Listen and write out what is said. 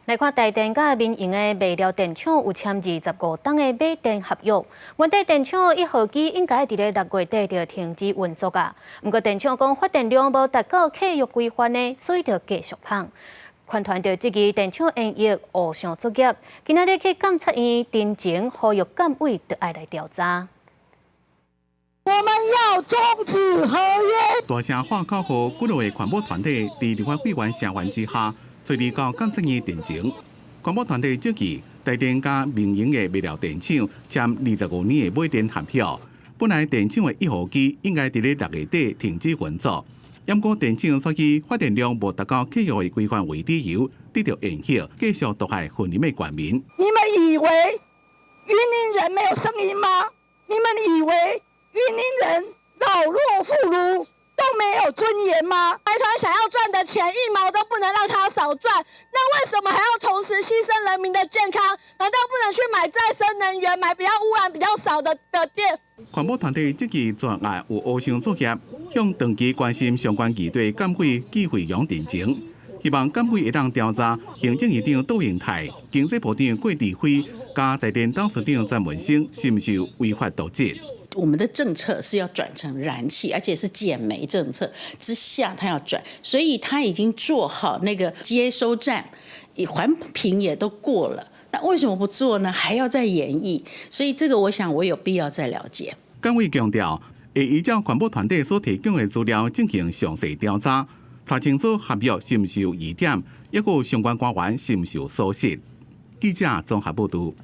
來看台電佮民營的麥寮電廠有簽25冬的買電合約，原底電廠一號機應該佇咧6月底就停止運作啊。毋過電廠講發電量無達到契約規範呢，所以就繼續放。環團就質疑電廠延役烏箱作業，今仔日去監察院陳情呼籲監委著愛來調查。我們要終止合約。大聲喊口號，幾落個環保團體佇立法委員聲援之下，揣二到監察院陳情。環保團體質疑台電佮民營的麥寮電廠簽25年的買電合約，本來電廠的一號機應該佇咧6月底停止運作，毋過電廠煞以發電量無達到契約的規範為理由，得著延役，繼續毒害雲林的縣民。你們以為雲林人沒有聲音嗎？你們以為雲林人老弱婦孺都沒有尊嚴嗎？財團想要賺的錢一毛都不能讓他少賺，那為什麼還要同時犧牲人民的健康？難道不能去買再生能源，買比較污染比較少的電？環保團體質疑專案有烏箱作業，向長期關心相關議題監委紀惠容陳情，希望監委會當調查行政院長杜英泰、經濟部長郭智輝、佮台電董事長詹文生是毋是有違法瀆職。我們的政策是要轉成燃氣，而且是減煤政策之下，它要轉，所以他已經做好那個接收站，環評也都過了，那為什麼不做呢？還要再延役？所以這個我想我有必要再了解。監委強調，會依照環保團體所提供的資料進行詳細調查，查清楚合約是毋是有疑點，抑閣相關官員是毋是有疏失。記者綜合報導。